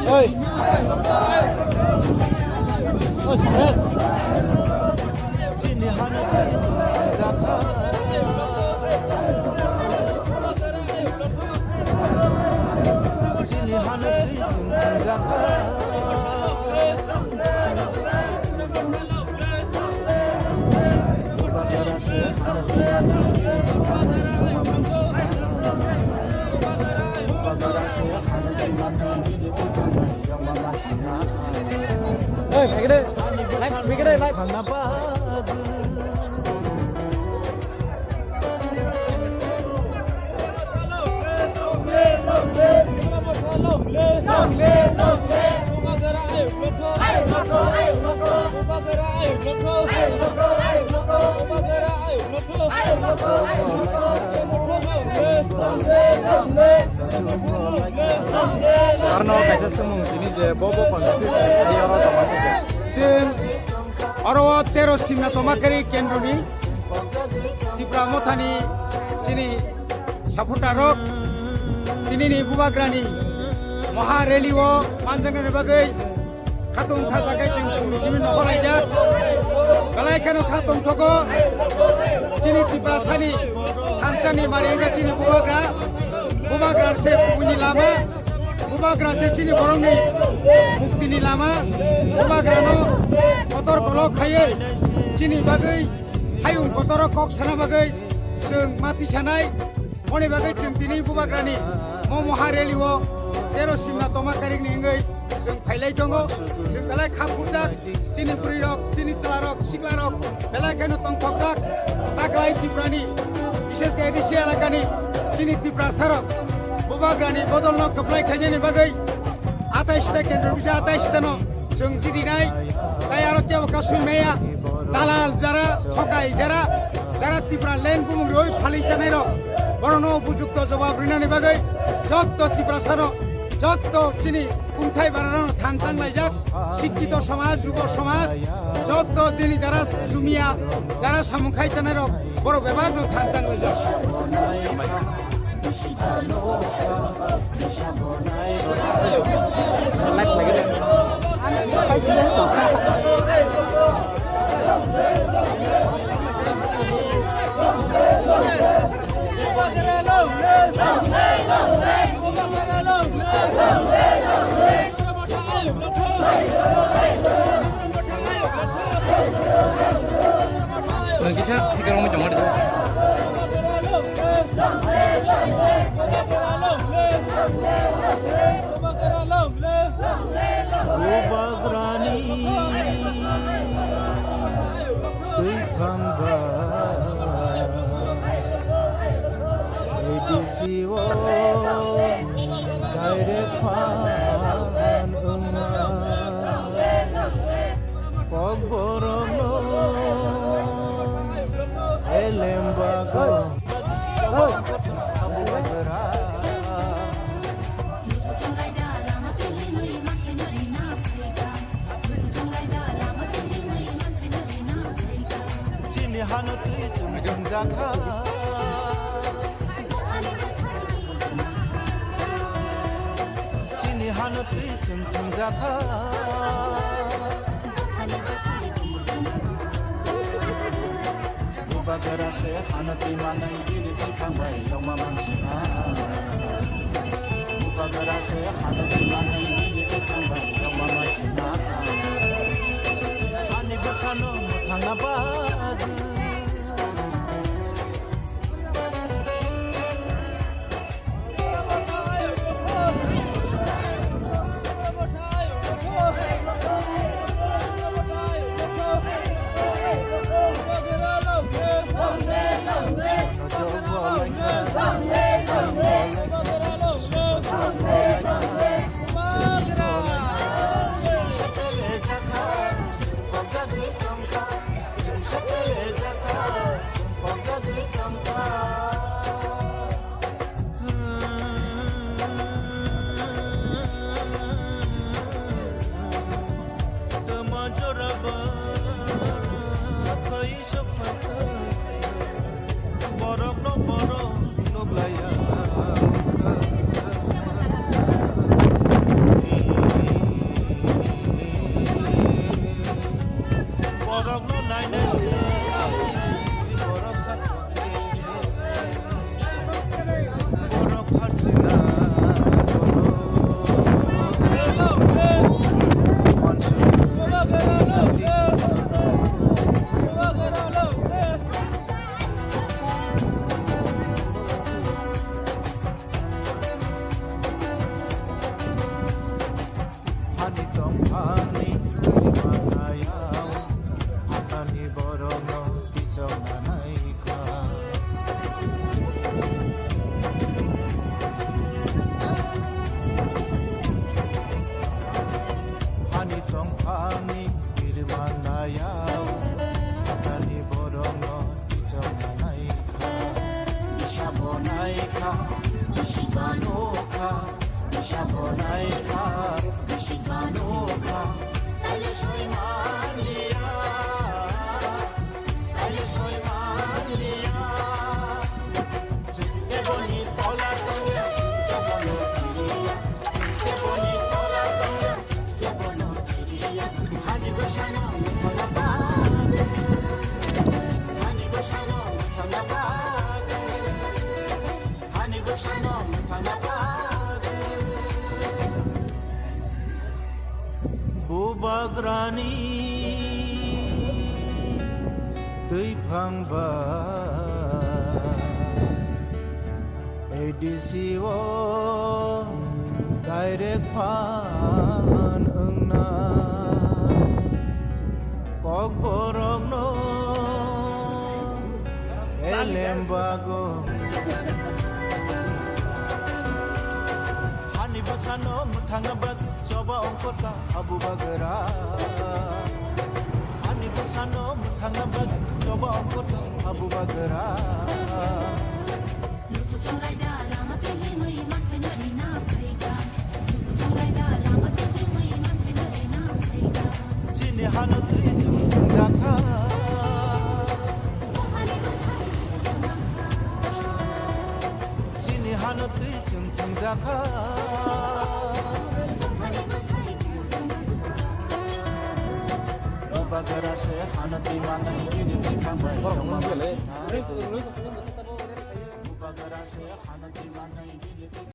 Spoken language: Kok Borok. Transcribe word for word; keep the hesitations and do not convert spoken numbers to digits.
Oi. Hey, make it, make it, like. Sarno kaisa swngmung tini je bo bo constitution hai oro tongma khe. Chwng oro o tero simna tongma khe kendroni Tipra Mothani chini supporter rok tinini Bubagrani Maha Rally o manjaknani bagwi khatung khajagai chwng chwngni simi nogo laijak. Belai kheno khatung thogo chini Tiprasani thansani mari wngkha chini Bubagra. Bubagra se kubuni lama, Bubagra se chini borokni muktini lama. Bubagrano kotor kolok khaiwi chini bagwi hayung kotoro kok sana bagwi chwng mati sanai. Moni bagwi chwng tini Bubagrani mo Maha Rally o tero simna toma karikni wngwi chwng phailai tongo. Chwng belai kha phurjak chini bwrwi rok, chini chwla rok, sikla rok belai kheno tongthokjak. Taklai Tiprani, bishesh khe A D C elakani chini Tiprasa rok Bubagrani bodolno kwplai khainani bagwi atais ta kendro bisa atais ta no chwng jidinai, tai aro kebo kasui maya, dalal jara, thokai jara, jara Tipra land bumung roi phali chanai rok, borokno upojukto jawab rinani bagwi jotto Tiprasano, jotto chini kungthai bararano thanchang laijak, sikkito somaj, jubo somaj, jotto chini jara jumia, jara samung khai chanai rok, borok bebakno thanchang laijak. Nwng kisa phikar wngwi tongo. Bubagrani twi phang ba A D C o direct phan wngma. Kokborokno elembago. Chini hano twi chwng thwngjakha. Chini hano twi chwng thwngjakha. Bubagra se hano twi manwi bini bwkhang bai yokma mansina. Bubagra se hano twi manwi bini bwkhang bai yokma mansina. Ani bwsano mwthangna bagwi. Bagrani twi phang ba A D C o direct phan wngna. Kokborokno elem bago. Hani bwsano mwthangna bagwi choba ongkota habu bagra. Hani bwsano mwthangna bagwi choba ongkota habu bagra. Chini hano twi chwng thwngjakha. Chini hano twi chwng thwngjakha. Bubagra se hano twi manai, chini twi thangbai.